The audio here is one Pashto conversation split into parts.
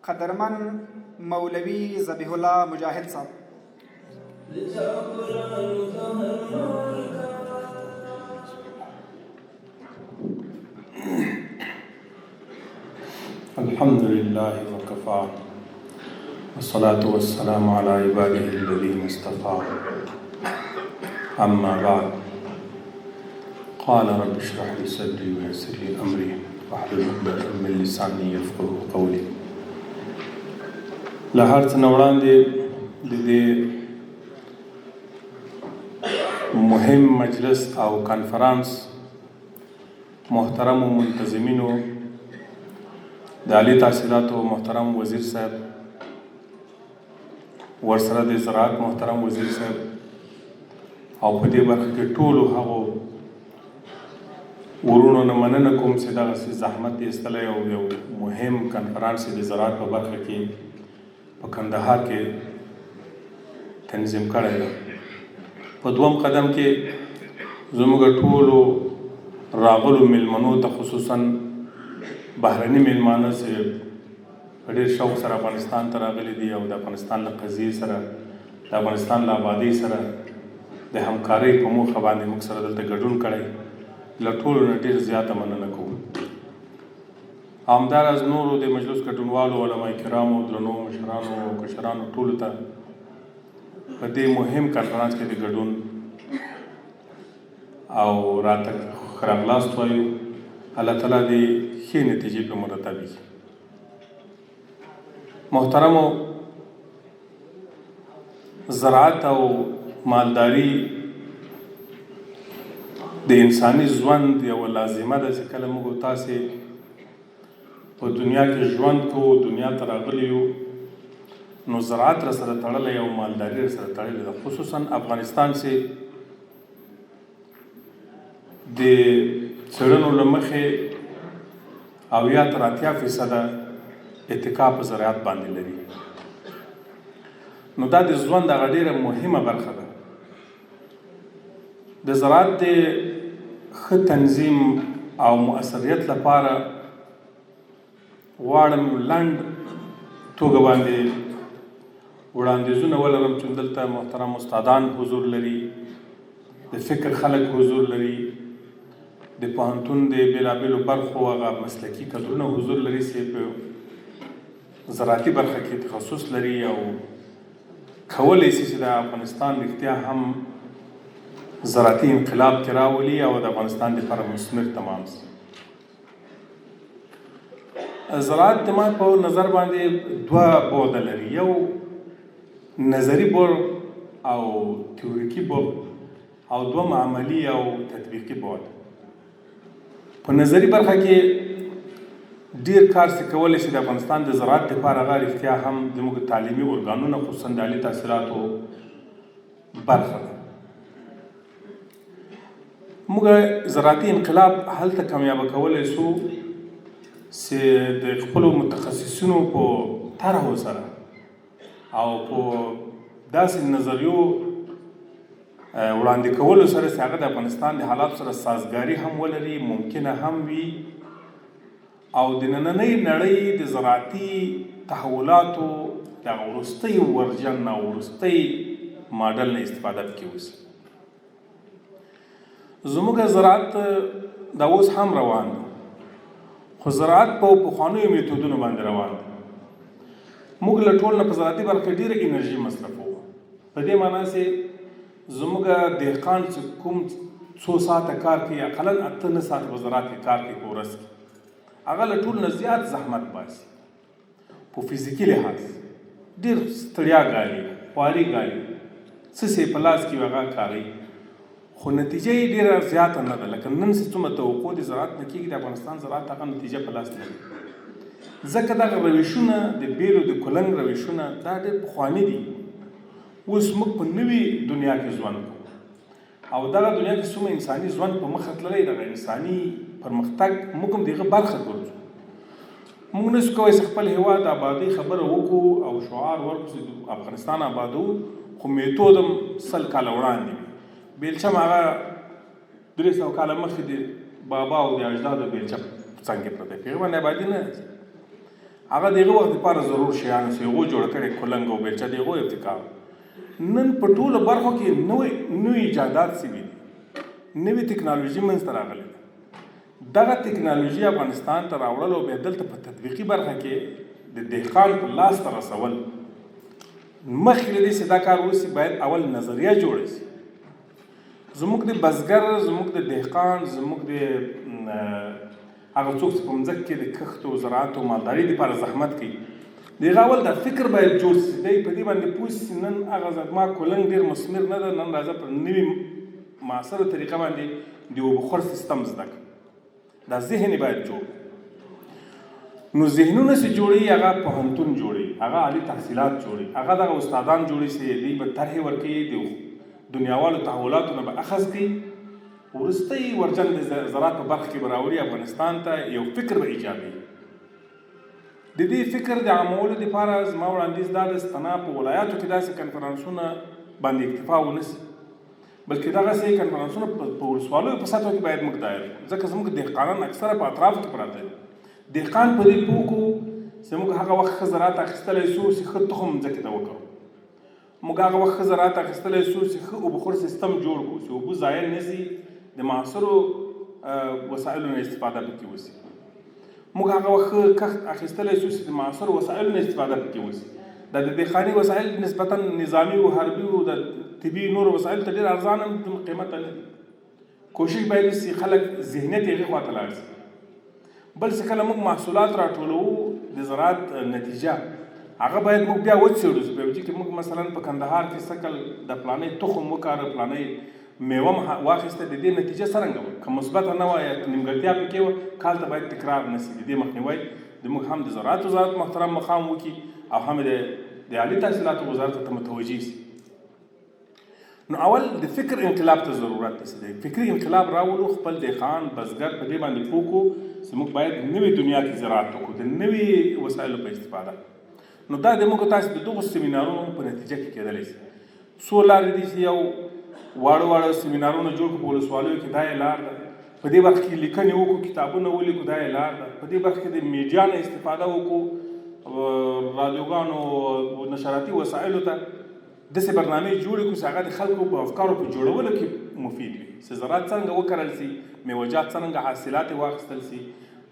قدرمن مولوي ذبیح الله مجاهد صاحب. الحمد لله وكفى، والصلاة والسلام على عباده الذين اصطفى. أما بعد، قال رب اشرح لي صدري ويسر لي أمري واحلل عقدة من لساني يفقهوا قولي. له هر څه نه وړاندې د دې مهم مجلس او کانفرانس محترمو منتظمینو، د عالي تحصیلاتو محترم وزیر صاحب، ورسره د زراعت محترم وزیر صاحب، او په دې برخه کې ټولو هغو ورونو نه مننه کوم چې دغسې زحمت یې ایستلی او یو مهم کنفرانس یې د زراعت په برخه کې په کندهار کې تنظیم کړی دی. په دوم قدم کې زموږ ټولو راغلو میلمنو ته، خصوصا بهرني میلمانه چې په ډېر شوق سره افغانستان ته راغلي دي او د افغانستان له قضیې سره، د افغانستان له آبادۍ سره د همکارۍ په موخه باندې موږ سره دلته ګډون کړی، له ټولو نه ډېر زیاته مننه کوو. همداراز نورو د مجلس ګډونوالو علماء کرامو، درنو مشرانو او کشرانو ټولو ته په دې مهم کانفرانس کې د ګډون او راتګ ښه راغلاست وایو. الله تعالی دې ښې نتیجې په مرتب کړي. محترمو، زراعت او مالداري د انساني ژوند یوه لازمه ده چې کله موږ تاسې په دنیا کې ژوند کوو، دنیا ته راغلي یو، نو زراعت را سره تړلی او مالداري را سره تړلې ده. خصوصا افغانستان چې د څېړنو له مخې 70 تر 80% اتکا په زراعت باندې لري، نو دا د ژوند هغه ډېره مهمه برخه ده. د زراعت د ښه تنظیم او مؤثریت لپاره غواړم لنډ توګه باندې وړاندیزونه ولرم، چې دلته محترم استادان حضور لري، د فکر خلک حضور لري، د پوهنتون د بېلابېلو برخو هغه مسلکي کدرونه حضور لري چې په زراعتي برخه کې تخصص لري او کولی شي چې د افغانستان رښتیا هم زراعتي انقلاب کې راولي او د افغانستان لپاره مثمر تمام شي. زراعت د ما په نظر باندې دوه بعده لري، یو نظري بعد او تیوریکي بعد او دوم عملي او تطبیقي بعد. په نظري برخه کې ډیر کار څه کولی شي د افغانستان د زراعت لپاره، هغه رښتیا هم زموږ تعلیمي ارګانونه، خصوصا د عالي تحصیلاتو برخه ده. موږ زراعتي انقلاب هلته کامیابه کولی شو چې د خپلو متخصصینو په طرحو سره او په داسې نظریو وړاندې کولو سره چې هغه د افغانستان د حالاتو سره سازګاري هم ولري، ممکنه هم وي او د نننۍ نړۍ د زراعتي تحولاتو دغه وروستۍ version او وروستۍ ماډل نه استفاده پکې وشي. زموږ زراعت دا اوس هم روان دی، خو زراعت په پخوانیو میتودونو باندې روان دی. موږ له ټول نه په زراعتي برخه کې ډېره انرژي مصرفوو، په دې معنی چې زموږ دهقان چې کوم څو ساعته کار کوي، اقلا 8-9 ساعته په زراعت کې کار کوي په ورځ کې، هغه له ټول نه زیات زحمت باسي، په فزیکي لحاظ ډېر ستړیا ګالي، خواري ګالي، څه چې په لاس کې هغه کاروي، خو نتیجه یې ډېره زیاته نه ده. لکه نن چې څومره توقع د زراعت نه کېږي، د افغانستان زراعت هغه نتیجه په لاس نه لري، ځکه دغه روشونه، د بیلو د کلنګ روشونه، دا ډېر پخواني دي. اوس موږ په نوي دنیا کې ژوند کوو او دغه دنیا کې څومره انساني ژوند په مخه تللی، دغه انساني پرمختګ موږ هم د هغه برخه ګرځو. موږ نشو کولی چې خپل هیواد آبادۍ خبره وکړو او شعار ورکړو چې افغانستان آبادو، خو میتود هم 100 کاله وړاندې وي، بیلچه هم هغه 300 کاله مخکې د بابا او د اجدادو بیلچه څنګه پرته، په هغه باندې آبادي نه راځي. هغه د هغه وخت لپاره ضرور شیان چې هغو جوړ کړي، کلنګ او بیلچه د هغو ابتکار. نن په ټولو برخو کې نوې نوې ایجادات سوي دي، نوې تکنالوژي منځته راغلې ده. دغه تکنالوژي افغانستان ته راوړل او بیا دلته په تطبیقي برخه کې د دهقان په لاس ته رسول، مخکې له دې چې دا کار وسي باید اول نظریه جوړه سي. زموږ د بزګر، زموږ د دهقان، زموږ د هغه څوک چې په مځکه کې د کښت او زراعت او مالدارۍ لپاره زحمت کوي، د هغه اول دا فکر باید جوړ سي، دی په دې باندې پوه سي نن هغه زما کولنګ ډېر مثمر نه ده، نن راځه پر نوي معاصره طریقه باندې د اوبخور سیستم زده کړه. دا ذهن یې باید جوړ. نو ذهنونه چې جوړوي هغه پوهنتون جوړوي، هغه عالي تحصیلات جوړوي، هغه دغه استادان جوړوي چې دوی به طرحې ورکوي، د دنیاوالو تحولاتو نه به اخذ کوي، وروستۍ ورجن د زراعت په برخه کې به راوړي افغانستان ته، یو فکر به ایجادوي. د دې فکر د عامولو لپاره زما وړاندیز دا دی چې تنها په ولایاتو کې داسې کنفرانسونه باندې اکتفا ونه سي، بلکې دغسې کنفرانسونه په ولسوالیو په سطحو کې باید موږ دایر کړو، ځکه زموږ دهقانان اکثره په اطرافو کې پراته دي. دهقان په دې پوه کړو چې موږ هغه وخت ښه زراعت اخیستلی سو چې ښه تخم مځکې ته وکړو، موږ هغه وخت ښه زراعت اخیستلی سو چې ښه اوبخور سیستم جوړ کړو چې اوبه ضایع نه سي، د معاصرو وسایلو نه استفاده پکې وسي. موږ هغه وخت ښه کښت اخیستلی سو چې د معاصرو وسایلو نه استفاده پکې وسي. دا د دهقاني وسایل نسبتا نظامي او حربي او د طبي نورو وسایلو ته ډېر ارزانه هم قیمته نه دي. کوشش باید وسي خلک ذهنیت یې هغې خواته لاړ سي. بل څه کله موږ محصولات راټولوو د زراعت نتیجه هغه باید موږ بیا وڅېړو چې په کې موږ مثلا په کندهار کې سږکال د فلانۍ تخم وکاره، فلانۍ میوه واخیسته، د دې نتیجه څرنګه وه؟ که مثبته نه وه یا نیمګړتیا پکې وه، کال ته باید تکرار نه سي. د دې مخنیوی د موږ هم د زراعت وزارت محترم مقام وکړي او هم د عالي تحصیلاتو وزارت ته متوجه سي. نو اول د فکر انقلاب ته ضرورت دی، د فکري انقلاب راولو، خپل دهقان بزګر په دې باندې پوه کړو چې موږ باید نوې دنیا کې زراعت وکړو د نوي وسایلو په استفاده. نو دا د موږ تاسو د دغو سیمینارونو په نتیجه کې کېدلی شي. څو لارې دي چې یو واړه واړه سیمینارونه جوړ کړو په ولسوالیو کې، دا یې لار ده. په دې برخه کې لیکنې وکړو، کتابونه ولیکو، دا یې لار ده. په دې برخه کې د میډیا نه استفاده وکړو، رادیوګانو نشراتي وسایلو ته داسې برنامې جوړې کړو چې هغه د خلکو په افکارو په جوړولو کې مفید وي، چې زراعت څنګه وکرل سي، میوهجات څنګه حاصلات یې واخیستل سي،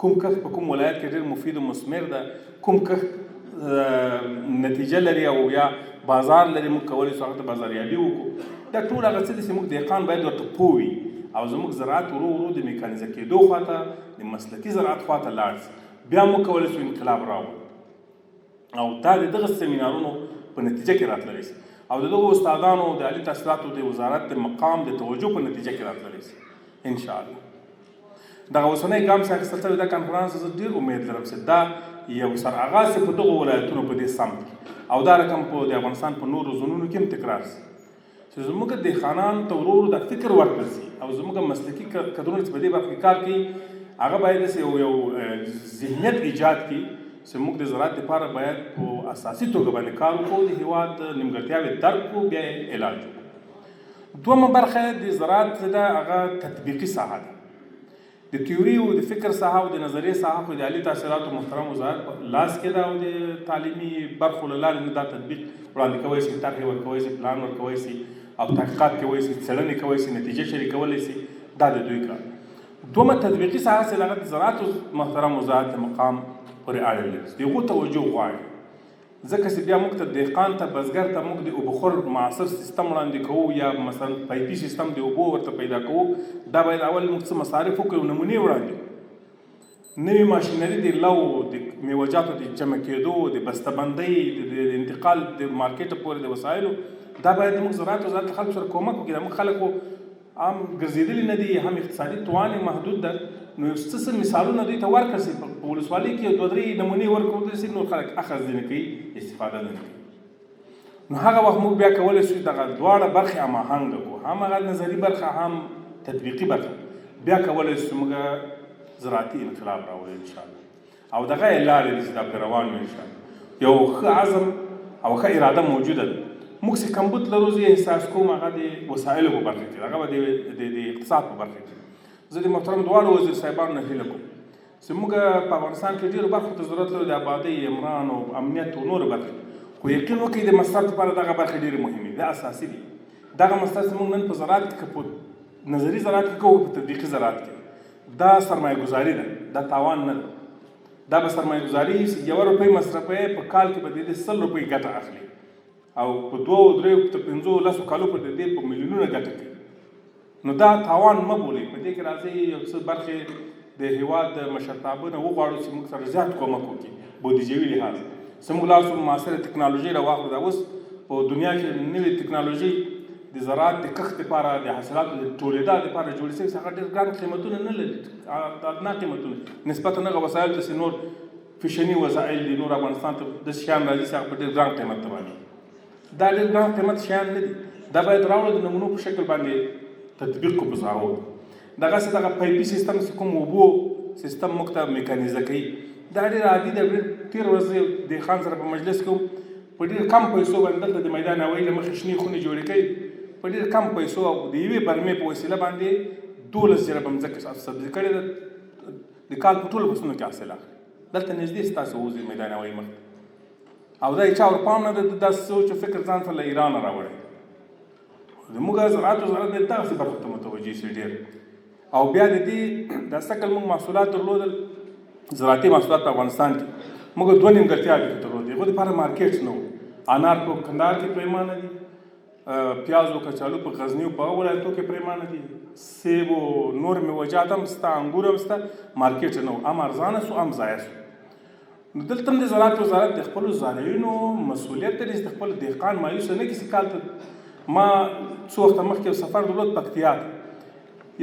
کوم کښت په کوم ولایت کې ډېر مفید او مثمر ده، کوم کښت نتیجه لري او یا بازار لري، موږ کولی شو هغه ته بازاریابي وکړو. دا ټول هغه څه دي چې موږ دهقان باید ورته پوه وي او زموږ زراعت ورو ورو د میکانیزه کېدو خواته، د مسلکي زراعت خواته لاړ سي، بیا موږ کولی شو انقلاب راوړو. او دا د دغه سیمینارونو په نتیجه کې راتللی سي او د دغو استادانو د عالي تحصیلاتو د وزارت د مقام د توجه په نتیجه کې راتللی سي ان شاء الله. دغه اوسنی ګام چې اخیستل شوی دا کنفرانس، زه ډېر امید لرم چې دا یو سر آغاز په دغو ولایتونو په دې سمت کې او دا رقم په د افغانستان په نورو زونونو کې هم تکرار سي، چې زموږ دهقانانو ته ورو ورو دا فکر ورکړل سي او زموږ مسلکي کدرونه چې په دې برخه کې کار کوي هغه باید داسې یو ذهنیت ایجاد کړي چې موږ د زراعت لپاره باید په اساسي توګه باندې کار وکړو، د هېواد نیمګړتیاوې درک کړو، بیا یې علاج وکړو. دومه برخه د زراعت چې ده هغه تطبیقي ساحه ده. د تیوري او د فکر ساحه او د نظریې ساحه خو د عالي تحصیلاتو محترم وزارت په لاس کې ده او د تعلیمي برخو له لارې نه دا تطبیق وړاندې کوی شي، طرحې ورکوی شي، پلان ورکوی شي او تحقیقات کوی شي، څېړنې کوی شي، نتیجه شریکولی شي، دا د دوی کار. دومه تطبیقي ساحه چې هغه د زراعت محترم وزارت مقام پورې اړه لري، د هغو توجه غواړي، ځکه چې بیا موږ ته دهقان ته بزګر ته موږ د اوبخور معاصر سیستم وړاندې کوو یا مثلا پایپي سیستم د اوبو ورته پیدا کوو، دا باید اول موږ څه مصارف وکړو، نمونې وړاندې کړو. نوې ماشینري د لو د میوهجاتو د جمع کېدو، د بستهبندۍ، د انتقال د مارکیټ پورې د وسایلو، دا باید موږ زراعت وزارت خلکو سره کومک وکړي. دا موږ خلکو هم ګرځېدلي نه دي، هم اقتصادي توان یې محدود ده، نو یو څه څه مثالونه دوی ته ورکړل سي، په ولسوالۍ کې یو دوه درې نمونې ورکړل سي، نور خلک اخذ دې نه کوي، استفاده دې نه کوي. نو هغه وخت موږ بیا کولی شو دغه دواړه برخې هماهنګه کړو، هم هغه نظري برخه هم تطبیقي برخه، بیا کولی شو موږ زراعتي انقلاب راوړو ان شاء الله. او دغه یې لارې دي چې دا پرې روان یو ان شاء الله. یو ښه عزم او ښه اراده موجوده ده. موږ چې کمبود لرو، زه احساس کوم هغه د وسایلو په برخه کې، هغه به د اقتصاد په برخه کې. زه د محترم دواړو وزیر صاحبانو نه هیله کوم چې موږ په افغانستان کې ډېرو برخو ته ضرورت لرو، د آبادۍ، عمران او امنیت او نورو برخې، خو یقین وکړئ د مصرف لپاره دغه برخې ډېرې مهمې دي، دا اساسي دي. دغه مصرف چې موږ نن په زراعت کې، په نظري زراعت کې کوو، په تطبیقي زراعت کې، دا سرمایه ګذاري ده، دا تاوان نه ده. دا به سرمایه ګذاري چې یوه روپۍ مصرفوي په کال کې به د دې 100 روپۍ ګټه اخلي او په دوو دریو تر پنځو لسو کالو پورې د دې په میلیونونه ګټه کوي. نو دا تاوان مه بولئ. په دې کې راځئ یو څه برخې د هیواد د مشرتابه نه وغواړو چې موږ سره زیات کومک وکړي بودیجوي لحاظ، چې موږ لاړ شو معاصره تکنالوژي راواخلو. دا اوس په دنیا کې نوې تکنالوژي د زراعت د کښت لپاره، د حاصلاتو د ټولېدا لپاره جوړې شوې، هغه ډېر ګران قیمتونه نه لري، ادنا قیمتونه نسبتا هغه وسایل ته چې نور فیشني وسایل دي، نور افغانستان ته داسې شیان راځي چې هغه په ډېر ګران قیمت تمامېږي. دا ډېر ګران قیمت شیان نه دي، دا باید راوړو د نمونو په شکل باندې تطبیق کړو په ساحو. دغسې دغه پایپي سیستم چې کوم اوبو سیستم موږ ته میکانیزه کوي، دا ډېر عادي دی. ډېر تېر ورځ دهقان سره په مجلس کې وم، په ډېر کم پیسو باندې دلته د میدان هوایي له مخې شنې خونې جوړې کوي، په ډېر کم پیسو او د یوې برمې په وسیله باندې 12 جریبه مځکه سبزي کړې ده، د کال په ټولو فصلونو کې حاصل اخلي. دلته نږدې ستاسو وځي میدان هوایي مخ ته، او دا یې چا ور پام نه ده، داسې سوچ او فکر ځان ته له ایرانه راوړی. زموږ زراعت وزارت باید دغسې برخو ته متوجه شي ډېر. او بیا د دې دا سږ کال موږ محصولات درلودل، زراعتي محصولات په افغانستان کې موږ دوه نیمګړتیاوې درلودې، هغو دپاره مارکیټ نه و. انار په کندهار کې پرېمانه دي، پیاز او کچالو په غزني او په هغو ولایتو کې پرېمانه دي، سیب او نور میوهجات هم شته، انګور هم شته، مارکیټ نه و، هم ارزانه سو هم ضایع سو. نو دلته هم د زراعت وزارت د خپلو زارعینو مسؤلیت لري چې د خپل دهقان مایوسه نه کړي. چې کال ته ما څو وخته مخکې یو سفر درلود پکتیا ته،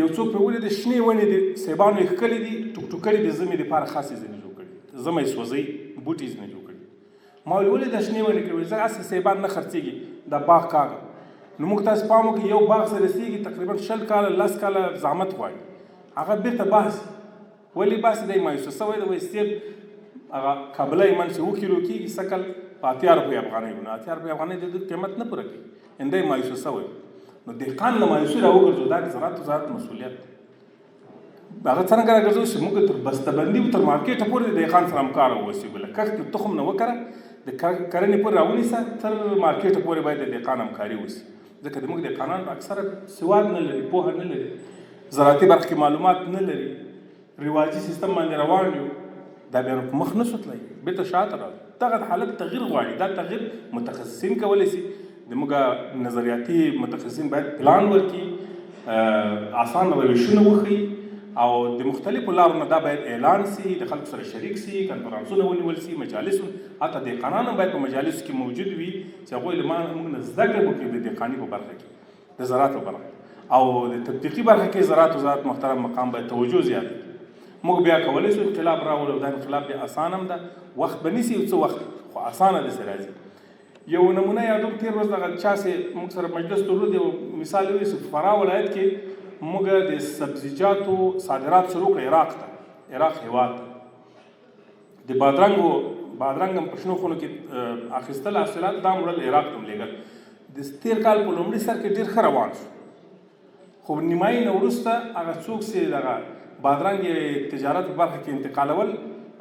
یو څوک پرې ولید، شنې ونې دي، سیبانو یې ښکلې دي، ټوک ټوک کړي دي، زمې دپاره خاصې ځینې جوړ کړي، زمه یې سوځوي، بوټي ځینې جوړ کړي. ما ویل ولې دا شنې ونې کوي؟ ځکه هسې سیبان نه خرڅېږي، دا باغ کاږه. نو موږ تاسو پام وکړئ، یو باغ سره رسېږي تقریبا 20 کاله 10 کاله زحمت غواړي، هغه بېرته باسي. ولې باسي؟ دی مایوسه سوی دی، وایي سیب هغه کابله یې من چې 7 کیلو کېږي سږ کال په 80 روپۍ افغانۍ و، نو 80 روپۍ افغانۍ د ده قیمت نه پوره کوي، ان دی مایوسه سوی. نو دهقان له مایوسي راوګرځو، دا د زراعت وزارت مسؤلیت دی. هغه څنګه راګرځو چې موږ تر بستهبندي او تر مارکیټه پورې د دهقان سره همکار واوسو، له کښت تخم نه وکره د کرنې پورې راونیسه تر مارکیټه پورې باید د دهقان همکاري وسي، ځکه د موږ دهقانان اکثره سواد نه لري، پوهه نه لري، زراعتي برخه کې معلومات نه لري، رواجي سیستم باندې روان یو، دا بیا په مخ نه سو تللی، بېرته شاته راځو. دغه حالت تغییر غواړي، دا تغییر متخصصین کولی سي، د موږ نظریاتي متخصصین باید پلان ورکړي، اسان روشونه وښيي او د مختلفو لارو نه دا باید اعلان سي، د خلکو سره شریک سي، کنفرانسونه ونیول سي، مجالس، حتی دهقانان هم باید په مجالسو کې موجود وي چې هغوی له موږ نه زده کړه وکړي د دهقاني په برخه کې، د زراعت په برخه کې او د تطبیقي برخه کې زراعت وزارت محترم مقام باید توجه زیاته کړي. موږ بیا کولی شو انقلاب راوړو، دا انقلاب بیا اسان هم ده، وخت به نیسي یو څه وخت، خو اسانه داسې راځي. یو نمونه یادوم، تېر ورځ دغه چا چې موږ سره مجلس درلود، یو مثال یې وویل چې فراه ولایت کې موږ د سبزیجاتو صادرات شروع کړه عراق ته، عراق هېواد ته. د بادرنګ هم په شنو خونو کې اخیستل حاصلات، دا هم وړل عراق ته هم لېږل. د تېر کال په لومړي سر کې ډېر ښه روان شو، خو نیمایي نه وروسته هغه څوک چې دغه بادرنګ یې تجارت په برخه کې انتقالول،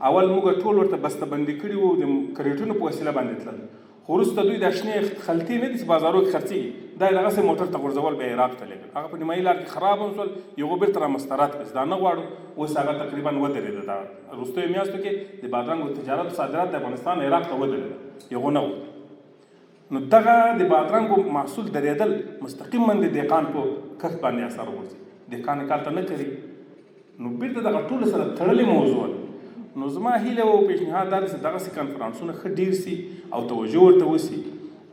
اول موږ ټول ورته بستهبندي کړي وو، د کریټونو په وسیله باندې تلل، خو وروسته دوی دا شنې خلطې نه دي چې بازارو کې خرڅېږي، دا یې دغسې موټر ته غورځول، بیا عراق ته لېږل. هغه په نیمایي لار کې خراب هم شول، یو بېرته را مسترد کړل چې دا نه غواړو. اوس هغه تقریبا ودرېده، دا وروستیو میاشتو کې د بادرنګو تجارت صادرات د افغانستان عراق ته ودرېده، هغو نه غوښتل. نو دغه د بادرنګو محصول درېدل مستقیما د دهقان په کښت باندې اثر غورځي، دهقان یې کال ته نه کوي. نو بېرته دغه ټولو سره تړلې موضوع ده. نو زما هیله او پیشنهاد دا دی چې دغسې کنفرانسونه ښه ډېر سي او توجه ورته وسي،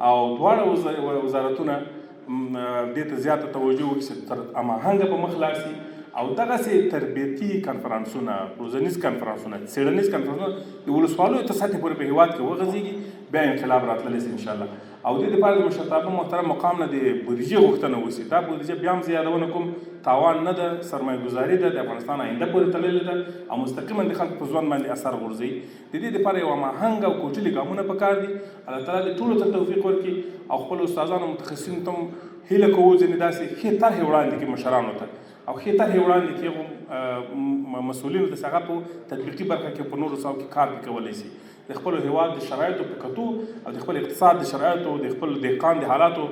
او دواړه وزارتونه دې ته زیاته توجه وکړي چې تر هماهنګه په مخ لاړ سي، او دغسې تربیتي کنفرانسونه، روزنیز کنفرانسونه، څېړنیز کنفرانسونه د ولسوالیو تر سطحې پورې په هېواد کې وغځېږي، بیا انقلاب راتللی سي انشاءالله. او دې دپاره د مشرتابه محترم مقام نه د بودیجې غوښتنه وسي. دا بودیجه بیا هم زه یادونه کوم، تاوان نه ده، سرمایه ګذاري ده، د افغانستان آینده پورې تړلې ده او مستقیما د خلکو په ژوند باندې اثر غورځوي. د دې دپاره یو هماهنګ او کوټلي ګامونه پکار دي. الله تعالی دې ټولو ته توفیق ورکړي او خپل استادانو متخصصینو ته هم هیله کوو ځینې داسې ښې طرحې وړاندې کړي مشرانو ته، او ښې طرحې وړاندې کړي. هغو مسؤلینو ته چې هغه په تطبیقي برخه کې په نورو ساحو کې کار پرې کولی شي، د خپل هیواد د شرایطو په کتو او د خپل اقتصاد د شرایطو، د خپل دهقان د حالاتو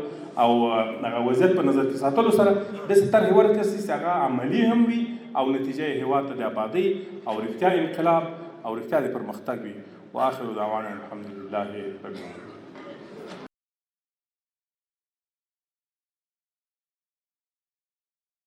او هغه وضعیت په نظر کې ساتلو سره داسې طرحې ورکړل شي چې هغه عملي هم وي او نتیجه یې هیواد ته د آبادۍ او رښتیا انقلاب او رښتیا د پرمختګ وي. واخر دعوانا الحمد لله رب العالمین.